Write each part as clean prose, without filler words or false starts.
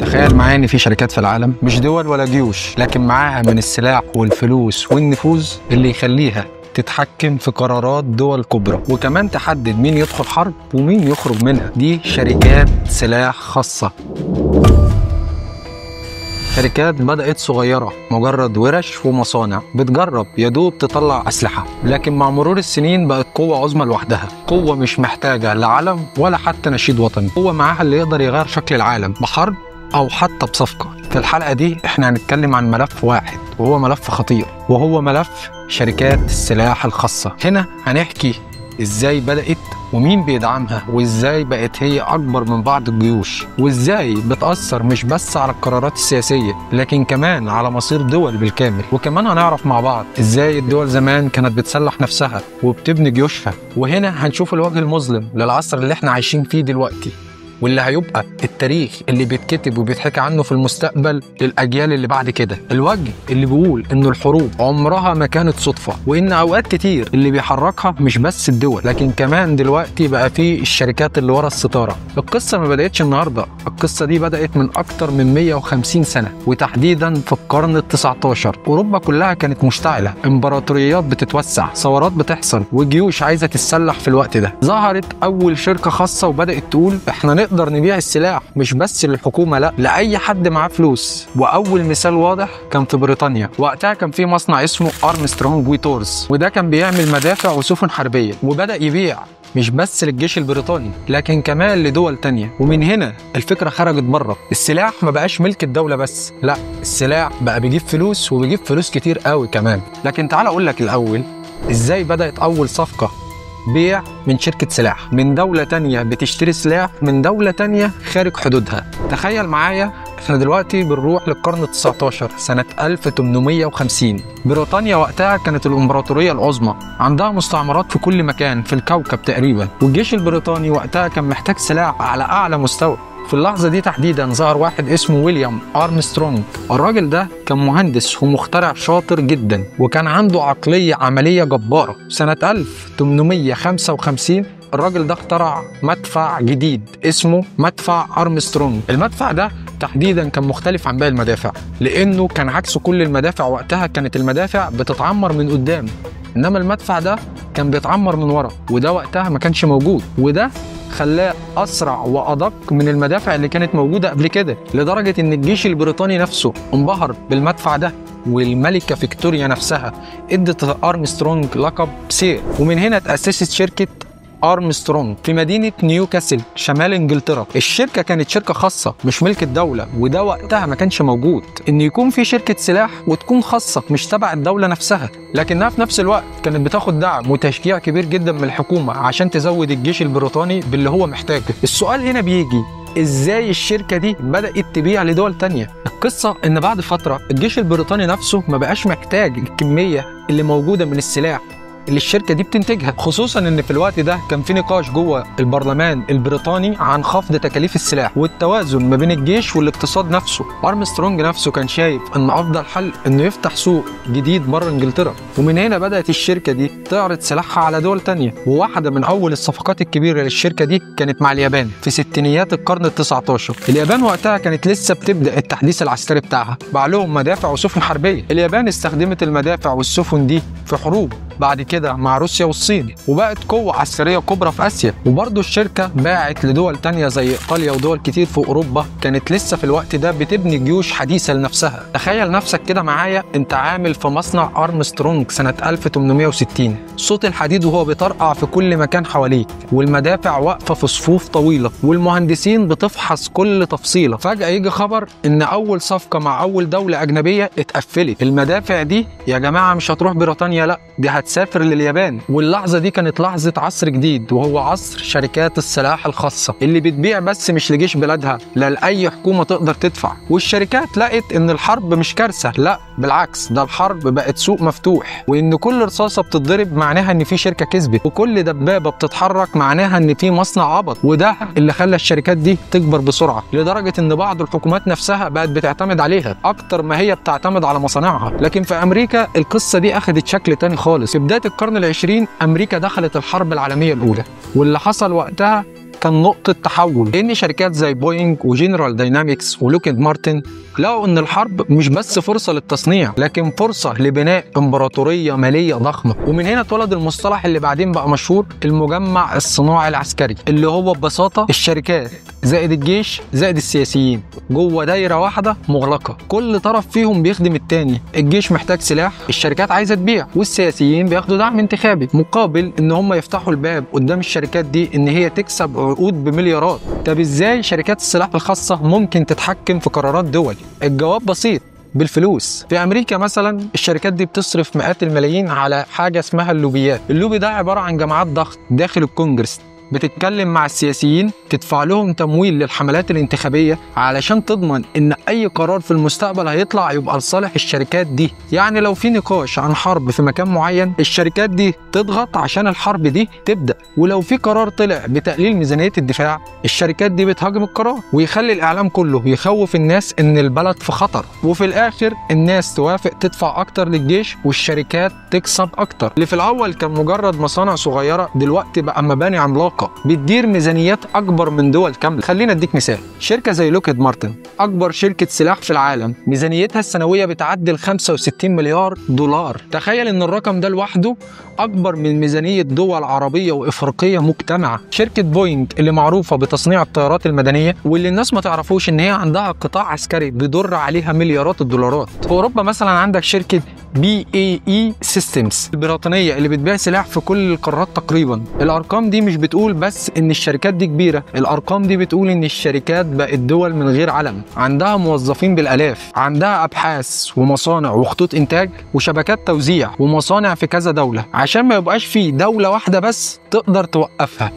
تخيل معايا ان في شركات في العالم مش دول ولا جيوش، لكن معاها من السلاح والفلوس والنفوذ اللي يخليها تتحكم في قرارات دول كبرى، وكمان تحدد مين يدخل حرب ومين يخرج منها. دي شركات سلاح خاصة، شركات بدأت صغيرة، مجرد ورش ومصانع بتجرب يدوب تطلع أسلحة، لكن مع مرور السنين بقت قوة عظمى لوحدها، قوة مش محتاجة لا علم ولا حتى نشيد وطني، قوة معاها اللي يقدر يغير شكل العالم بحرب أو حتى بصفقة. في الحلقة دي احنا هنتكلم عن ملف واحد، وهو ملف خطير، وهو ملف شركات السلاح الخاصة. هنا هنحكي ازاي بدأت ومين بيدعمها، وازاي بقت هي اكبر من بعض الجيوش، وازاي بتأثر مش بس على القرارات السياسية لكن كمان على مصير دول بالكامل. وكمان هنعرف مع بعض ازاي الدول زمان كانت بتسلح نفسها وبتبني جيوشها. وهنا هنشوف الوجه المظلم للعصر اللي احنا عايشين فيه دلوقتي، واللي هيبقى التاريخ اللي بيتكتب وبيتحكي عنه في المستقبل للأجيال اللي بعد كده. الوجه اللي بيقول إن الحروب عمرها ما كانت صدفة، وإن أوقات كتير اللي بيحركها مش بس الدول، لكن كمان دلوقتي بقى في الشركات اللي ورا الستارة. القصة ما بدأتش النهاردة، القصة دي بدأت من أكتر من 150 سنة، وتحديدا في القرن ال19. أوروبا كلها كانت مشتعلة، إمبراطوريات بتتوسع، ثورات بتحصل، وجيوش عايزة تتسلح. في الوقت ده ظهرت أول شركة خاصة وبدأت تقول إحنا نقدر نبيع السلاح مش بس للحكومة، لا، لأي حد معاه فلوس. وأول مثال واضح كان في بريطانيا، وقتها كان في مصنع اسمه أرمسترونج وتورز، وده كان بيعمل مدافع وسفن حربية، وبدأ يبيع مش بس للجيش البريطاني لكن كمان لدول تانية. ومن هنا الفكرة خرجت بره، السلاح ما بقاش ملك الدولة بس، لا، السلاح بقى بيجيب فلوس، وبيجيب فلوس كتير قوي كمان. لكن تعال أقول لك الأول إزاي بدأت أول صفقة بيع من شركة سلاح من دولة تانية بتشتري سلاح من دولة تانية خارج حدودها. تخيل معايا احنا دلوقتي بنروح للقرن ال19 سنة 1850. بريطانيا وقتها كانت الإمبراطورية العظمى، عندها مستعمرات في كل مكان في الكوكب تقريبا، والجيش البريطاني وقتها كان محتاج سلاح على أعلى مستوى. في اللحظة دي تحديدا ظهر واحد اسمه ويليام أرمسترونج. الراجل ده كان مهندس ومخترع شاطر جدا، وكان عنده عقلية عملية جبارة. سنة 1855 الراجل ده اخترع مدفع جديد اسمه مدفع أرمسترونج. المدفع ده تحديدا كان مختلف عن باقي المدافع، لأنه كان عكس كل المدافع. وقتها كانت المدافع بتتعمر من قدام، إنما المدفع ده كان بيتعمر من ورا، وده وقتها ما كانش موجود، وده خلاه أسرع وأدق من المدافع اللي كانت موجودة قبل كده، لدرجة إن الجيش البريطاني نفسه انبهر بالمدفع ده، والملكة فيكتوريا نفسها ادت أرمسترونج لقب سير. ومن هنا تأسست شركة أرمسترونج في مدينة نيوكاسل شمال إنجلترا. الشركة كانت شركة خاصة مش ملك الدولة، وده وقتها ما كانش موجود إن يكون في شركة سلاح وتكون خاصة مش تبع الدولة نفسها، لكنها في نفس الوقت كانت بتاخد دعم وتشجيع كبير جدا من الحكومة عشان تزود الجيش البريطاني باللي هو محتاجه. السؤال هنا بيجي، إزاي الشركة دي بدأت تبيع لدول تانية؟ القصة إن بعد فترة الجيش البريطاني نفسه ما بقاش محتاج الكمية اللي موجودة من السلاح اللي الشركة دي بتنتجها، خصوصا ان في الوقت ده كان في نقاش جوه البرلمان البريطاني عن خفض تكاليف السلاح والتوازن ما بين الجيش والاقتصاد نفسه. أرمسترونج نفسه كان شايف ان افضل حل انه يفتح سوق جديد بره انجلترا، ومن هنا بدأت الشركة دي تعرض سلاحها على دول تانية. وواحدة من اول الصفقات الكبيرة للشركة دي كانت مع اليابان في ستينيات القرن ال19. اليابان وقتها كانت لسه بتبدأ التحديث العسكري بتاعها، باع لهم مدافع وسفن حربية. اليابان استخدمت المدافع والسفن دي في حروب بعد كده مع روسيا والصين، وبقت قوة عسكرية كبرى في آسيا. وبرضه الشركة باعت لدول تانية زي إيطاليا ودول كتير في أوروبا كانت لسه في الوقت ده بتبني جيوش حديثة لنفسها. تخيل نفسك كده معايا، أنت عامل في مصنع أرمسترونج سنة 1860، صوت الحديد وهو بيطرقع في كل مكان حواليك، والمدافع واقفة في صفوف طويلة، والمهندسين بتفحص كل تفصيلة. فجأة يجي خبر إن أول صفقة مع أول دولة أجنبية اتقفلت. المدافع دي يا جماعة مش هتروح بريطانيا، لا، دي هتسافر لليابان. واللحظة دي كانت لحظة عصر جديد، وهو عصر شركات السلاح الخاصة اللي بتبيع بس مش لجيش بلادها، لا لأي حكومة تقدر تدفع. والشركات لقت إن الحرب مش كارثة، لا بالعكس، ده الحرب بقت سوق مفتوح، وإن كل رصاصة بتتضرب معناها إن في شركة كسبت، وكل دبابة بتتحرك معناها إن في مصنع عبط. وده اللي خلى الشركات دي تكبر بسرعة، لدرجة إن بعض الحكومات نفسها بقت بتعتمد عليها أكتر ما هي بتعتمد على مصانعها. لكن في أمريكا القصة دي أخدت شكل تاني خالص. في بداية القرن العشرين أمريكا دخلت الحرب العالمية الأولى، واللي حصل وقتها كان نقطة تحول، لأن شركات زي بوينج وجنرال داينامكس ولوكهيد مارتن لقوا إن الحرب مش بس فرصة للتصنيع، لكن فرصة لبناء إمبراطورية مالية ضخمة. ومن هنا اتولد المصطلح اللي بعدين بقى مشهور، المجمع الصناعي العسكري، اللي هو ببساطة الشركات زائد الجيش زائد السياسيين جوه دايرة واحدة مغلقة، كل طرف فيهم بيخدم التاني. الجيش محتاج سلاح، الشركات عايزة تبيع، والسياسيين بياخدوا دعم انتخابي مقابل ان هم يفتحوا الباب قدام الشركات دي ان هي تكسب عقود بمليارات. طب ازاي شركات السلاح الخاصة ممكن تتحكم في قرارات دول؟ الجواب بسيط، بالفلوس. في امريكا مثلا الشركات دي بتصرف مئات الملايين على حاجة اسمها اللوبيات. اللوبي ده عبارة عن جماعات ضغط داخل الكونجرس بتتكلم مع السياسيين، تدفع لهم تمويل للحملات الانتخابية علشان تضمن ان اي قرار في المستقبل هيطلع يبقى لصالح الشركات دي. يعني لو في نقاش عن حرب في مكان معين، الشركات دي تضغط عشان الحرب دي تبدأ، ولو في قرار طلع بتقليل ميزانية الدفاع، الشركات دي بتهاجم القرار ويخلي الاعلام كله يخوف الناس ان البلد في خطر، وفي الاخر الناس توافق تدفع اكتر للجيش والشركات تكسب اكتر. اللي في الاول كان مجرد مصانع صغيرة، دلوقتي بقى مباني عملاقة بتدير ميزانيات اكبر من دول كاملة. خلينا اديك مثال، شركة زي لوكهيد مارتن، اكبر شركة سلاح في العالم، ميزانيتها السنوية بتعدل 65 مليار دولار. تخيل ان الرقم ده لوحده اكبر من ميزانية دول عربية وافريقيه مجتمعه. شركة بوينج اللي معروفة بتصنيع الطيارات المدنية، واللي الناس ما تعرفوش ان هي عندها قطاع عسكري بيضر عليها مليارات الدولارات. في اوروبا مثلا عندك شركة BAE Systems البريطانية اللي بتبيع سلاح في كل القارات تقريبا. الارقام دي مش بتقول بس ان الشركات دي كبيرة، الارقام دي بتقول ان الشركات بقت دول من غير علم، عندها موظفين بالالاف، عندها ابحاث ومصانع وخطوط انتاج وشبكات توزيع ومصانع في كذا دولة، عشان ما يبقاش في دولة واحدة بس تقدر توقفها.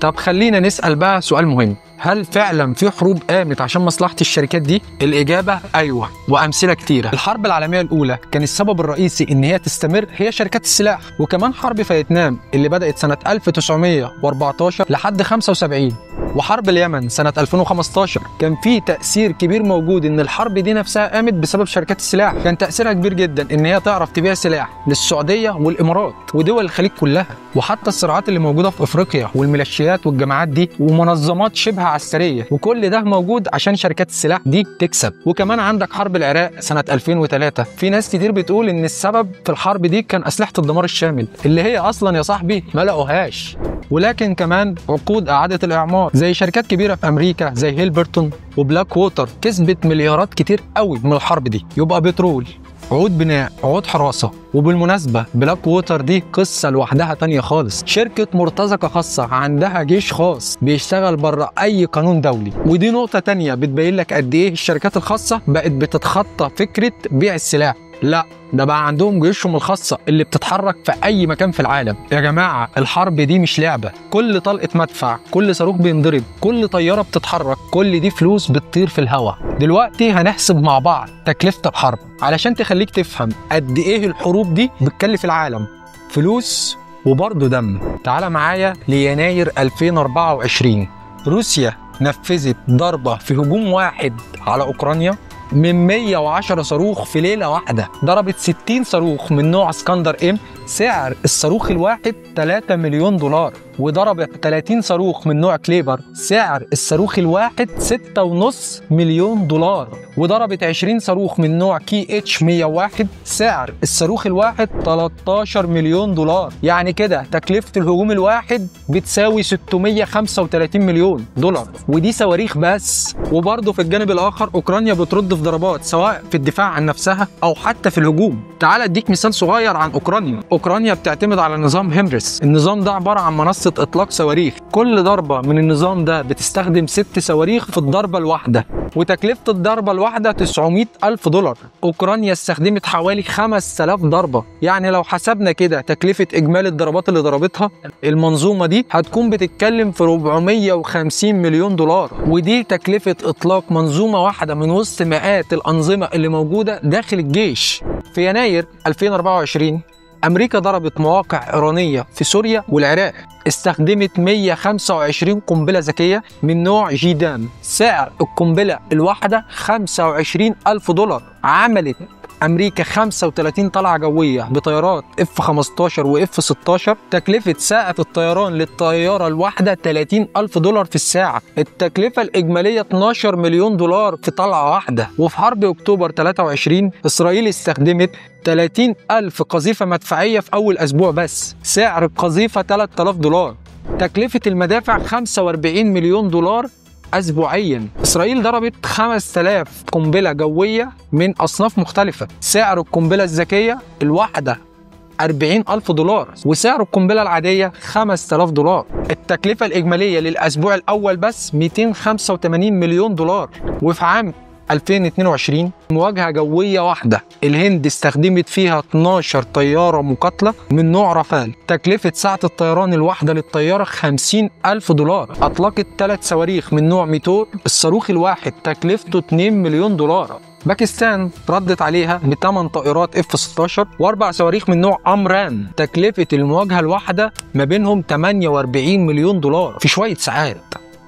طب خلينا نسال بقى سؤال مهم، هل فعلا في حروب قامت عشان مصلحة الشركات دي؟ الإجابة أيوه، وأمثلة كتيرة. الحرب العالمية الأولى كان السبب الرئيسي إن هي تستمر هي شركات السلاح، وكمان حرب فيتنام اللي بدأت سنة 1914 لحد 75، وحرب اليمن سنة 2015 كان في تأثير كبير موجود إن الحرب دي نفسها قامت بسبب شركات السلاح. كان تأثيرها كبير جدا إن هي تعرف تبيع سلاح للسعودية والإمارات ودول الخليج كلها، وحتى الصراعات اللي موجودة في أفريقيا والميليشيات والجماعات دي ومنظمات شبه عسكرية، وكل ده موجود عشان شركات السلاح دي تكسب. وكمان عندك حرب العراق سنة 2003، في ناس كتير بتقول إن السبب في الحرب دي كان أسلحة الدمار الشامل اللي هي أصلا يا صاحبي ما لقوهاش. ولكن كمان عقود إعادة الإعمار زي شركات كبيرة في أمريكا زي هيلبرتون وبلاك ووتر كسبت مليارات كتير قوي من الحرب دي. يبقى بترول، عقود بناء، عقود حراسة. وبالمناسبة بلاك ووتر دي قصة لوحدها تانية خالص، شركة مرتزقة خاصة عندها جيش خاص بيشتغل بره أي قانون دولي. ودي نقطة تانية بتبين لك قد إيه الشركات الخاصة بقت بتتخطى فكرة بيع السلاح، لا ده بقى عندهم جيوشهم الخاصة اللي بتتحرك في أي مكان في العالم. يا جماعة الحرب دي مش لعبة، كل طلقة مدفع، كل صاروخ بينضرب، كل طيارة بتتحرك، كل دي فلوس بتطير في الهواء. دلوقتي هنحسب مع بعض تكلفة الحرب علشان تخليك تفهم قد إيه الحروب دي بتكلف العالم فلوس وبرضه دم. تعال معايا ليناير 2024، روسيا نفذت ضربة في هجوم واحد على أوكرانيا من 110 صاروخ في ليلة واحدة، ضربت 60 صاروخ من نوع اسكندر ام، سعر الصاروخ الواحد 3 مليون دولار، وضربت 30 صاروخ من نوع كليبر، سعر الصاروخ الواحد 6.5 مليون دولار، وضربت 20 صاروخ من نوع KH 101، سعر الصاروخ الواحد 13 مليون دولار. يعني كده تكلفة الهجوم الواحد بتساوي 635 مليون دولار، ودي صواريخ بس. وبرضه في الجانب الآخر أوكرانيا بترد في ضربات سواء في الدفاع عن نفسها أو حتى في الهجوم. تعال أديك مثال صغير عن أوكرانيا. أوكرانيا بتعتمد على نظام هيمرس، النظام ده عبارة عن منصة إطلاق صواريخ، كل ضربة من النظام ده بتستخدم 6 صواريخ في الضربة الواحدة، وتكلفة الضربة الواحدة 900 ألف دولار. أوكرانيا استخدمت حوالي 5000 ضربة، يعني لو حسبنا كده تكلفة إجمالي الضربات اللي ضربتها المنظومة دي هتكون بتتكلم في 450 مليون دولار، ودي تكلفة إطلاق منظومة واحدة من وسط مئات الأنظمة اللي موجودة داخل الجيش. في يناير 2024 أمريكا ضربت مواقع إيرانية في سوريا والعراق، استخدمت 125 قنبلة ذكية من نوع جيدام، سعر القنبلة الواحدة 25 ألف دولار، عملت أمريكا 35 طلعة جوية بطيارات F-15 و F-16، تكلفة ساعة الطيران للطيارة الواحدة 30 ألف دولار في الساعة، التكلفة الإجمالية 12 مليون دولار في طلعة واحدة. وفي حرب أكتوبر 23 إسرائيل استخدمت 30 ألف قذيفة مدفعية في أول أسبوع بس، سعر القذيفة 3000 دولار، تكلفة المدافع 45 مليون دولار أسبوعيا. إسرائيل ضربت 5000 قنبلة جوية من أصناف مختلفة، سعر القنبلة الذكية الواحدة 40 ألف دولار وسعر القنبلة العادية 5000 دولار. التكلفة الإجمالية للأسبوع الأول بس 285 مليون دولار. وفي عام 2022 مواجهة جوية واحدة الهند استخدمت فيها 12 طيارة مقاتلة من نوع رافال، تكلفة ساعة الطيران الواحدة للطيارة 50 ألف دولار، أطلقت 3 صواريخ من نوع ميتور، الصاروخ الواحد تكلفته 2 مليون دولار. باكستان ردت عليها ب8 طائرات F-16 و4 صواريخ من نوع أمران، تكلفة المواجهة الواحدة ما بينهم 48 مليون دولار في شوية ساعات.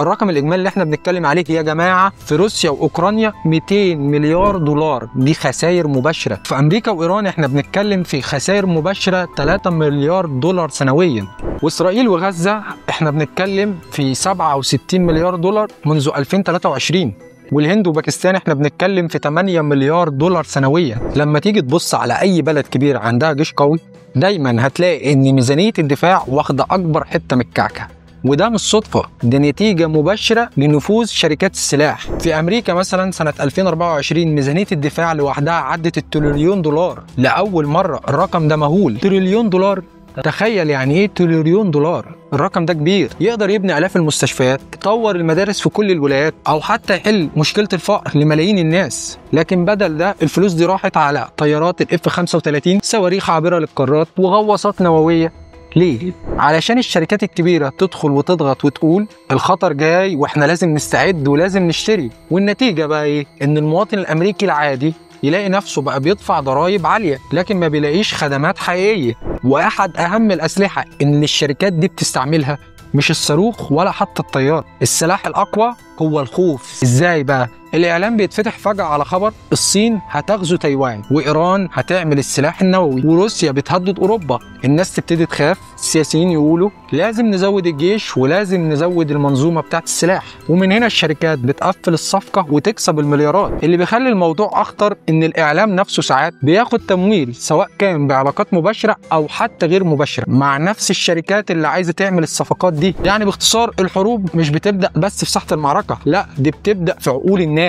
الرقم الإجمالي اللي احنا بنتكلم عليه يا جماعة في روسيا وأوكرانيا 200 مليار دولار، دي خسائر مباشرة. في أمريكا وإيران احنا بنتكلم في خسائر مباشرة 3 مليار دولار سنويا. وإسرائيل وغزة احنا بنتكلم في 67 مليار دولار منذ 2023. والهند وباكستان احنا بنتكلم في 8 مليار دولار سنويا. لما تيجي تبص على أي بلد كبير عندها جيش قوي دايما هتلاقي إن ميزانية الدفاع واخدة أكبر حتة من الكعكة، وده مش صدفة، ده نتيجة مباشرة لنفوذ شركات السلاح. في أمريكا مثلا سنة 2024 ميزانية الدفاع لوحدها عدت التريليون دولار لأول مرة. الرقم ده مهول، تريليون دولار. تخيل يعني ايه تريليون دولار؟ الرقم ده كبير، يقدر يبني آلاف المستشفيات، يطور المدارس في كل الولايات، أو حتى يحل مشكلة الفقر لملايين الناس. لكن بدل ده الفلوس دي راحت على طيارات ال F-35، صواريخ عابرة للقارات، وغواصات نووية. ليه؟ علشان الشركات الكبيرة تدخل وتضغط وتقول الخطر جاي واحنا لازم نستعد ولازم نشتري. والنتيجة بقى ايه؟ ان المواطن الامريكي العادي يلاقي نفسه بقى بيدفع ضرائب عالية لكن ما بيلاقيش خدمات حقيقية. واحد اهم الاسلحة ان الشركات دي بتستعملها مش الصاروخ ولا حتى الطيار، السلاح الاقوى هو الخوف. ازاي بقى؟ الاعلام بيتفتح فجأة على خبر الصين هتغزو تايوان، وايران هتعمل السلاح النووي، وروسيا بتهدد اوروبا. الناس تبتدي تخاف، السياسيين يقولوا لازم نزود الجيش ولازم نزود المنظومة بتاعت السلاح، ومن هنا الشركات بتقفل الصفقة وتكسب المليارات. اللي بيخلي الموضوع اخطر ان الاعلام نفسه ساعات بياخد تمويل سواء كان بعلاقات مباشرة او حتى غير مباشرة مع نفس الشركات اللي عايزة تعمل الصفقات دي. يعني باختصار الحروب مش بتبدأ بس في ساحة المعركة، لا دي بتبدأ في عقول الناس.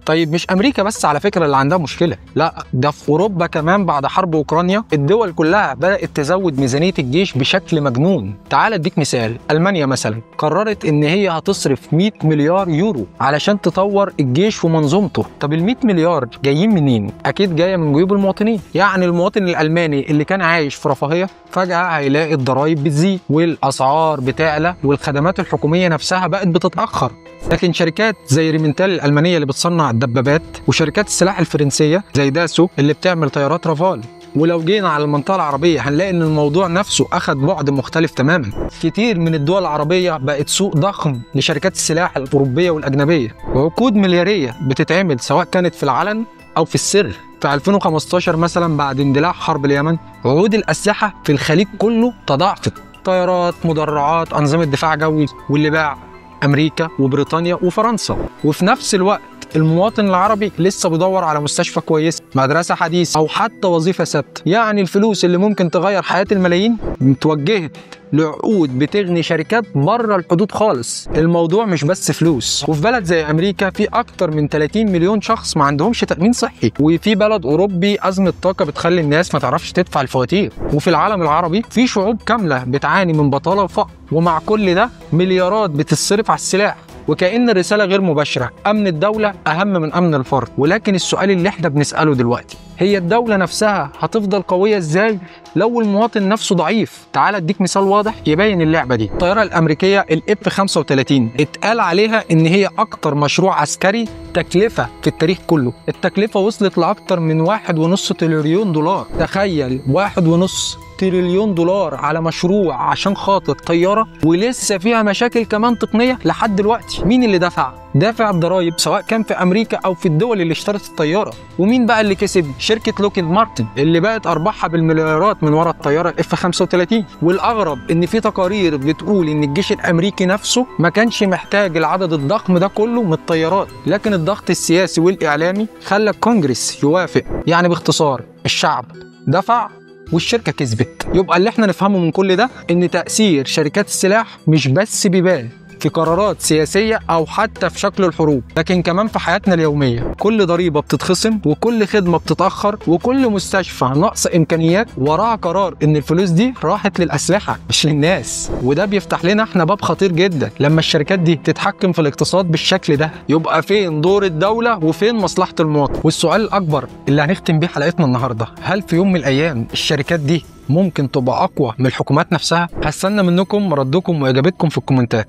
طيب مش امريكا بس على فكرة اللي عندها مشكلة، لا ده في اوروبا كمان. بعد حرب اوكرانيا الدول كلها بدات تزود ميزانية الجيش بشكل مجنون. تعال اديك مثال، المانيا مثلا قررت ان هي هتصرف 100 مليار يورو علشان تطور الجيش ومنظومته. طب ال 100 مليار جايين منين؟ اكيد جاية من جيوب المواطنين. يعني المواطن الالماني اللي كان عايش في رفاهية فجاة هيلاقي الضرايب بتزيد والاسعار بتعلى والخدمات الحكومية نفسها بقت بتتاخر. لكن شركات زي ريمنتال الالمانية اللي بتصنع الدبابات، وشركات السلاح الفرنسية زي داسو اللي بتعمل طيارات رافال. ولو جينا على المنطقة العربية هنلاقي ان الموضوع نفسه اخذ بعد مختلف تماما. كتير من الدول العربية بقت سوق ضخم لشركات السلاح الاوروبية والاجنبيه، وعقود ملياريه بتتعمل سواء كانت في العلن او في السر. في 2015 مثلا بعد اندلاع حرب اليمن عقود الاسلحة في الخليج كله تضاعفت، طيارات، مدرعات، انظمة دفاع جوي، واللي باع امريكا وبريطانيا وفرنسا. وفي نفس الوقت المواطن العربي لسه بيدور على مستشفى كويس، مدرسه حديثه، او حتى وظيفة ثابتة. يعني الفلوس اللي ممكن تغير حياة الملايين اتوجهت لعقود بتغني شركات بره الحدود خالص. الموضوع مش بس فلوس. وفي بلد زي امريكا في اكتر من 30 مليون شخص ما عندهمش تامين صحي، وفي بلد اوروبي ازمة طاقة بتخلي الناس ما تعرفش تدفع الفواتير، وفي العالم العربي في شعوب كاملة بتعاني من بطاله وفقر. ومع كل ده مليارات بتتصرف على السلاح. وكأن الرسالة غير مباشرة، أمن الدولة أهم من أمن الفرد. ولكن السؤال اللي احنا بنسأله دلوقتي، هي الدولة نفسها هتفضل قوية ازاي لو المواطن نفسه ضعيف؟ تعال اديك مثال واضح يبين اللعبة دي. الطيارة الأمريكية ال F-35 اتقال عليها إن هي أكتر مشروع عسكري تكلفة في التاريخ كله. التكلفة وصلت لأكتر من 1.5 تريليون دولار. تخيل 1.5 تريليون دولار على مشروع عشان خاطر طيارة ولسه فيها مشاكل كمان تقنية لحد دلوقتي. مين اللي دفع؟ دافع الضرايب سواء كان في امريكا او في الدول اللي اشترت الطيارة. ومين بقى اللي كسب؟ شركة لوكهيد مارتن اللي بقت ارباحها بالمليارات من وراء الطيارة F 35. والاغرب ان في تقارير بتقول ان الجيش الامريكي نفسه ما كانش محتاج العدد الضخم ده كله من الطيارات، لكن الضغط السياسي والاعلامي خلى الكونجرس يوافق. يعني باختصار الشعب دفع والشركة كسبت. يبقى اللي احنا نفهمه من كل ده ان تاثير شركات السلاح مش بس بيبان في قرارات سياسية أو حتى في شكل الحروب، لكن كمان في حياتنا اليومية. كل ضريبة بتتخصم، وكل خدمة بتتأخر، وكل مستشفى ناقص إمكانيات وراها قرار إن الفلوس دي راحت للأسلحة مش للناس. وده بيفتح لنا احنا باب خطير جدا. لما الشركات دي تتحكم في الاقتصاد بالشكل ده، يبقى فين دور الدولة وفين مصلحة المواطن؟ والسؤال الأكبر اللي هنختم بيه حلقتنا النهاردة، هل في يوم من الأيام الشركات دي ممكن تبقى أقوى من الحكومات نفسها؟ هستنى منكم ردكم وإجابتكم في الكومنتات.